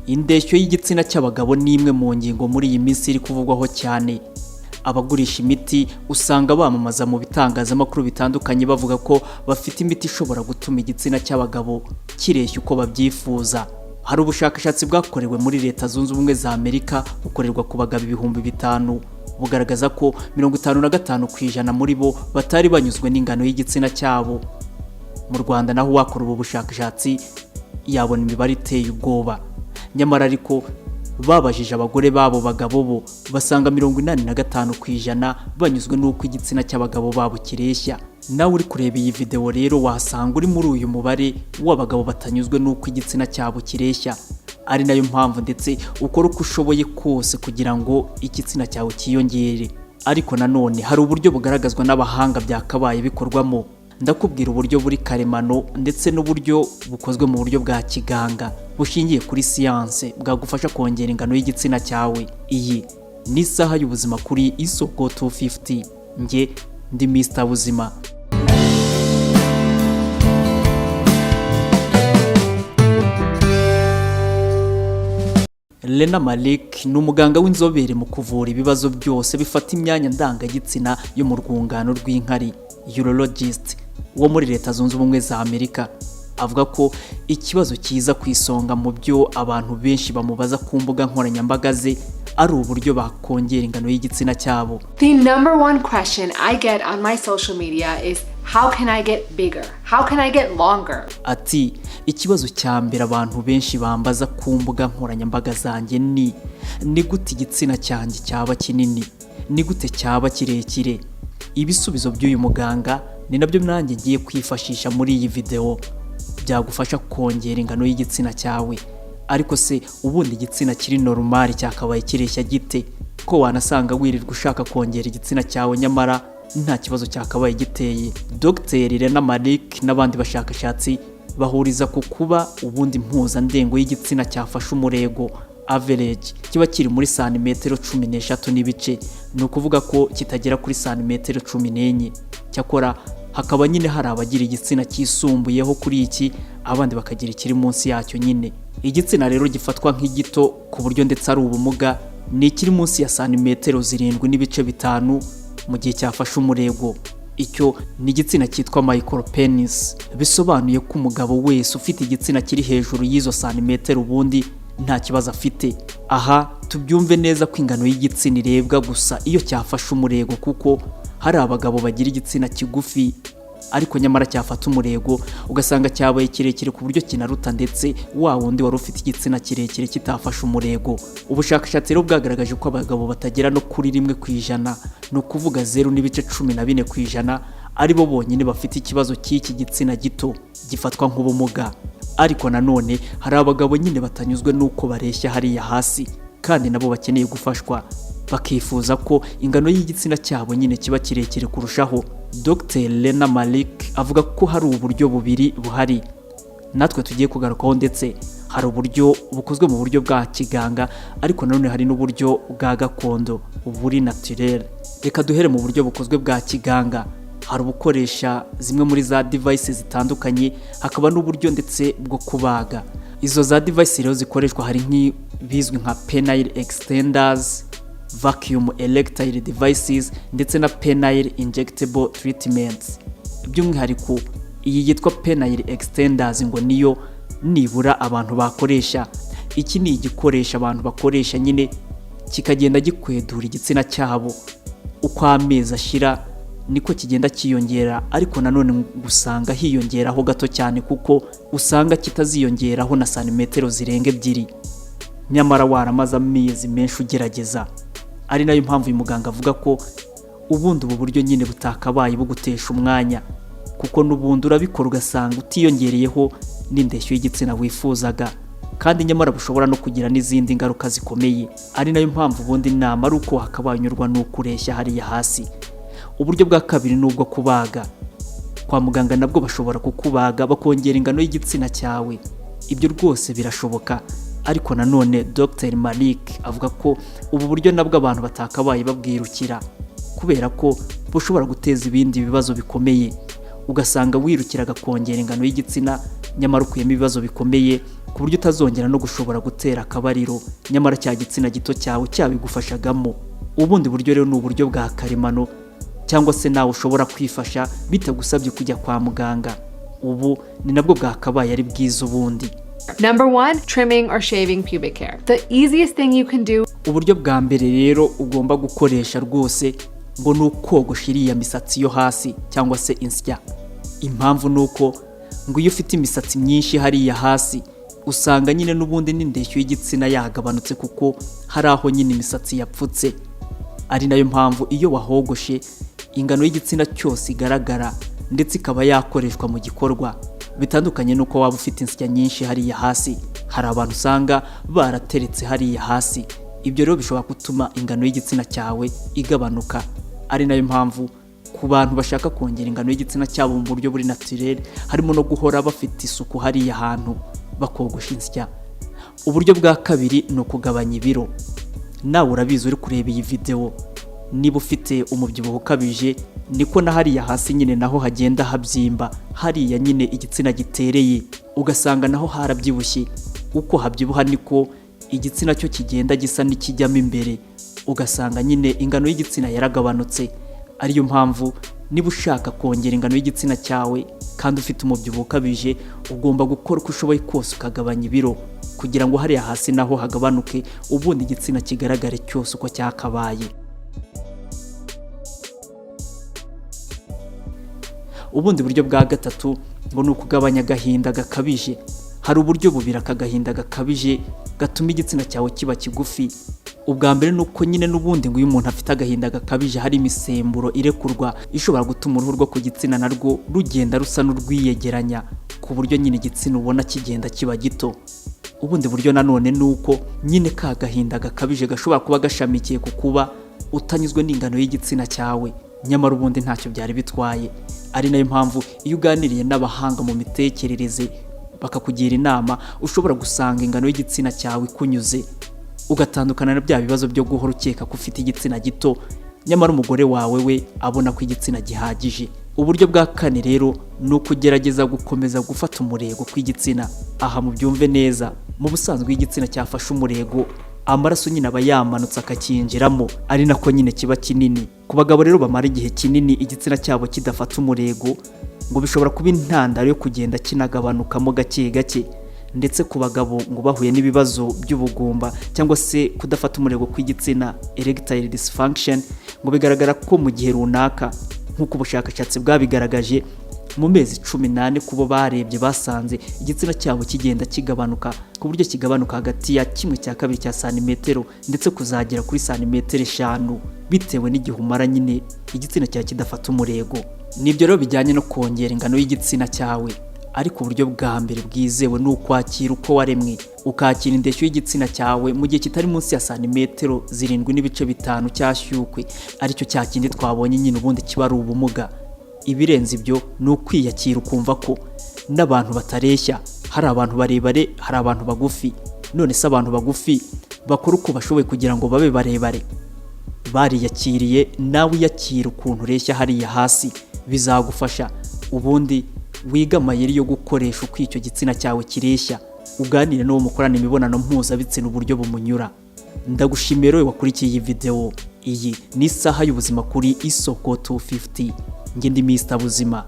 Indeshyo y'igitsina cy'abagabo ni imwe mu ngingo muri iyi minsi iri kuvugwaho cyane. Abagurisha imiti usanga bamamaza mu bitangazamakuru bitandukanye bavuga ko bafite imiti ishobora gutuma igitsina cy'abagabo kireshya uko babyifuza. Hari ubushakashatsi bwakorewe muri Leta Zunze Ubumwe za Amerika, bukorerwa ku bagabo 5000, bugaragaza ko 55% muri bo batari banyuzwe n'ingano y'igitsina cyabo. Mu Rwanda naho wakora ubu bushakashatsi yabona imibare iteye ubwoba. Nyamara ariko babajije abagore babo bagabo, bo basanga 85% banyuzwe n'uko igitsina cy'abagabo babo kireshya. Nawe uri kureba iyi videwo rero wasanga uri muri uyu mubare w'abagabo batanyuzwe n'uko igitsina cyabo kireshya, ari nayo mpamvu ndetse ukora uko ushoboye kose kugira ngo igitsina cyawe cyiyongere. Ariko nanone hari uburyo bugaragazwa n'abahanga byakabaye bikorwamo. Ndakubwira uburyo buri karemano ndetse n'uburyo bukozwe mu buryo bwa kiganga bushingiye kuri siyanse bwagufasha kongera ingano y'igitsina cyawe. Iyi ni Isaha y'Ubuzima kuri Isoko 250. Njye ndi Mr Buzima. Lena Malik ni umuganga w'inzobere mu kuvura ibibazo byose bifata imyanya ndangagitsina yo mu rwungano rw'inkari, urologist wo muri Leta Zunze Ubumwe za Amerika. Avuga ko ikibazo cyiza ku isonga mu byo abantu benshi bamubaza ku mbuga nkoranyambaga ze ari uburyo bakongera ingano y'igitsina cyabo. The number one question I get on my social media is, "How can I get bigger? How can I get longer?" Ati: "Ikibazo cya mbere abantu benshi bambaza ku mbuga nkoranyambaga zanjye ni gute igitsina cyanjye cyaba kinini? Ni gute cyaba kirekire?" Ibisubizo by'uyu muganga ni nabyo nanjye ngiye kwifashisha muri iyi videwo, byagufasha kongera ingano y'igitsina cyawe. Ariko se ubundi igitsina kiri normal cyakabaye kireshya gite, ko wanasanga wirirwa ushaka kongera igitsina cyawe nyamara nta kibazo cyakabaye giteye? Dr Rena Malik n'abandi bashakashatsi bahuriza ku kuba ubundi impuzandengo y'igitsina cyafashe umurego, average, kiba kiri muri santimetero 13.5, ni ukuvuga ko kitagera kuri santimetero 14. Cyakora hakaba nyine hari abagira igitsina cyisumbuyeho kuri iki, abandi bakagira ikiri munsi yacyo nyine. Igitsina rero gifatwa nk'igito ku buryo ndetse ari ubumuga ni ikiri munsi ya santimetero 7.5 mu gihe cyafashe umurego. Icyo ni igitsina cyitwa micropenis. Bisobanuye ko umugabo wese ufite igitsina kiri hejuru y'izo santimetero ubundi nta kibazo afite. Aha tubyumve neza ko ingano y'igitsina irebwa gusa iyo cyafashe umurego, kuko hari abagabo bagira igitsina kigufi ariko nyamara cyafata umurego ugasanga cyabaye kirekire ku buryo kinaruta ndetse wa wundi wari ufite igitsina kirekire kitafashe umurego. Ubushakashatsi rero bwagaragaje ko abagabo batagera no kuri 1%, ni ukuvuga 0.14%, aribo bonyine bafite ikibazo cy'iki gitsina gito gifatwa nk'ubumuga. Ariko nanone hari abagabo nyine batanyuzwe n'uko bareshya hariya hasi, kandi nabo bakeneye gufashwa, bakifuza ko ingano y'igitsina cyabo nyine kiba kirekire kurushaho. Dr Lena Malik avuga ko hari uburyo bubiri buhari natwe tugiye kugarukaho. Ndetse hari uburyo bukozwe mu buryo bwa kiganga, ariko nanone hari n'uburyo bwa gakondo buri naturel. Reka duhere mu buryo bukozwe bwa kiganga. Hari ubukoresha zimwe muri za device zitandukanye, hakaba n'uburyo ndetse bwo kubaga. Izo za device rero zikoreshwa hari nk'ibizwi nka penile extenders, vacuum erectile devices ndetse na penile injectable treatments. By'umwihariko iyi yitwa penile extenders ngo niyo nibura abantu bakoresha. Iki ni igikoresho abantu bakoresha nyine kikagenda gikwedura igitsina cyabo. Uko amezi ashira niko kigenda cyiyongera, ariko nanone usanga hiyongeraho gato cyane, kuko usanga kitaziyongeraho na santimetero zirenga 2, nyamara waramaze amezi menshi ugerageza. Ari nayo mpamvu uyu muganga avuga ko ubundi ubu buryo nyine butakabaye bugutesha umwanya, kuko n'ubundi urabikora ugasanga utiyongereyeho n'indeshyo y'igitsina wifuzaga, kandi nyamara bushobora no kugira n'izindi ngaruka zikomeye. Ari nayo mpamvu ubundi inama ari uko wakabaye unyurwa n'uko ureshya hariya hasi. Uburyo bwa kabiri ni ubwo kubaga. Kwa muganga nabwo bashobora kukubaga bakongera ingano y'igitsina cyawe, ibyo rwose birashoboka. Ariko nanone Dr Malik avuga ko ubu buryo nabwo abantu batakabaye babwirukira, kubera ko bushobora guteza ibindi bibazo bikomeye, ugasanga wirukiraga kongera ingano y'igitsina nyamara ukuyemo ibibazo bikomeye. ku buryo utazongera no gushobora gutera akabariro, nyamara cya gitsina gito cyawe cyabigufashagamo. Ubundi buryo rero ni uburyo bwa karemano, cyangwa se nawe ushobora kwifasha bitagusabye kujya kwa muganga. Ubu ni nabwo bwakabaye ari bwiza ubundi. Number one, trimming or shaving pubic hair. The easiest thing you can do Uburyo bwa mbere rero ugomba gukoresha rwose ngo ni ukogosha iriya misatsi yo hasi cyangwa se insya. Impamvu ni uko ngo iyo ufite imisatsi myinshi hariya hasi, usanga nyine n'ubundi n'indeshyo y'igitsina yagabanutse, kuko hari aho nyine imisatsi yapfutse. Ari nayo mpamvu iyo wahogoshe, ingano y'igitsina cyose igaragara, ndetse ikaba yakoreshwa mu gikorwa, bitandukanye n'uko waba ufite insya nyinshi hariya hasi. Hari abantu usanga barateretse hariya hasi. Ibyo rero bishobora gutuma ingano y'igitsina cyawe igabanuka. Ari nayo mpamvu ku bantu bashaka kongera ingano y'igitsina cyabo mu buryo buri naturel, harimo no guhora bafite isuku hariya hantu, bakogosha insya. Uburyo bwa kabiri ni ukugabanya ibiro. Nawe urabizi uri kureba iyi videwo, niba ufite umubyibuho ukabije, niko na hariya hasi nyine naho hagenda habyimba, hariya nyine igitsina gitereye, ugasanga naho harabyibushye. Uko habyibuha niko igitsina cyo kigenda gisa n'ikijyamo imbere, ugasanga nyine ingano y'igitsina yaragabanutse. Ariyo mpamvu niba ushaka kongera ingano y'igitsina cyawe kandi ufite umubyibuho ukabije, ugomba gukora uko ushoboye kose ukagabanya ibiro, kugira ngo hariya hasi naho hagabanuke, ubundi igitsina kigaragare cyose uko cyakabaye. Ubundi buryo bwa gatatu ngo ni ukugabanya agahinda gakabije. Hari uburyo bubiri aka gahinda gakabije gatuma igitsina cyawe kiba kigufi. Ubwa mbere ni uko nyine n'ubundi ngo iyo umuntu afite agahinda gakabije, hari imisemburo irekurwa ishobora gutuma uruhu rwo ku gitsina narwo rugenda rusa n'urwiyegeranya, ku buryo nyine igitsina ubona kigenda kiba gito. Ubundi buryo nanone ni uko nyine ka gahinda gakabije gashobora kuba gashamikiye ku kuba utanyuzwe n'ingano y'igitsina cyawe, nyamara ubundi ntacyo byari bitwaye. Ari nayo mpamvu iyo uganiriye n'abahanga mu mitekerereze bakakugira inama, ushobora gusanga ingano y'igitsina cyawe ikunyuze, ugatandukana na bya bibazo byo guhora ukeka ko ufite igitsina gito, nyamara umugore wawe we abona ko igitsina gihagije. Uburyo bwa kane rero ni ukugerageza gukomeza gufata umurego kw'igitsina. Aha mubyumve neza, mu busanzwe iyo igitsina cyafashe umurego, amaraso nyine aba yamanutse akakinjiramo, ari nako nyine kiba kinini. Ku bagabo rero bamara igihe kinini igitsina cyabo kidafata umurego, ngo bishobora kuba intandaro yo kugenda kinagabanukamo gake gake. Ndetse ku bagabo ngo bahuye n'ibibazo by'ubugumba cyangwa se kudafata umurego kw'igitsina, erectile dysfunction, ngo bigaragara ko mu gihe runaka, nk'uko ubushakashatsi bwabigaragaje, mu mezi 14 kubo barebye, basanze igitsina cyabo kigenda kigabanuka, ku buryo kigabanuka hagati ya 1/2 cya santimetero ndetse kuzagera kuri santimetero 5, bitewe n'igihe umara nyine igitsina cyawe kidafata umurego. Nibyo rero bijyanye no kongera ingano y'igitsina cyawe. Ariko uburyo bwa mbere bwizewe ni ukwakira uko waremwe, ukakira indeshyo y'igitsina cyawe mu gihe kitari munsi ya santimetero 7.5 cyashyukwe, aricyo cya kindi twabonye nyine ubundi kiba ari ubumuga. Ibirenze ibyo ni ukwiyakira, ukumva ko n'abantu batareshya, hari abantu barebare, hari abantu bagufi. None se abantu bagufi bakora uko bashoboye kugira ngo babe barebare? Bariyakiriye. Nawe uyakira ukuntu ureshya hariya hasi, bizagufasha. Ubundi wiga amayeri yo gukoresha uko icyo gitsina cyawe kireshya, uganire n'uwo mukorana imibonano mpuzabitsina uburyo bumunyura. Ndagushimiye rero wakurikiye iyi videwo. Iyi ni isaha y'ubuzima kuri Isoko 250. Njye ndi Mr Buzima.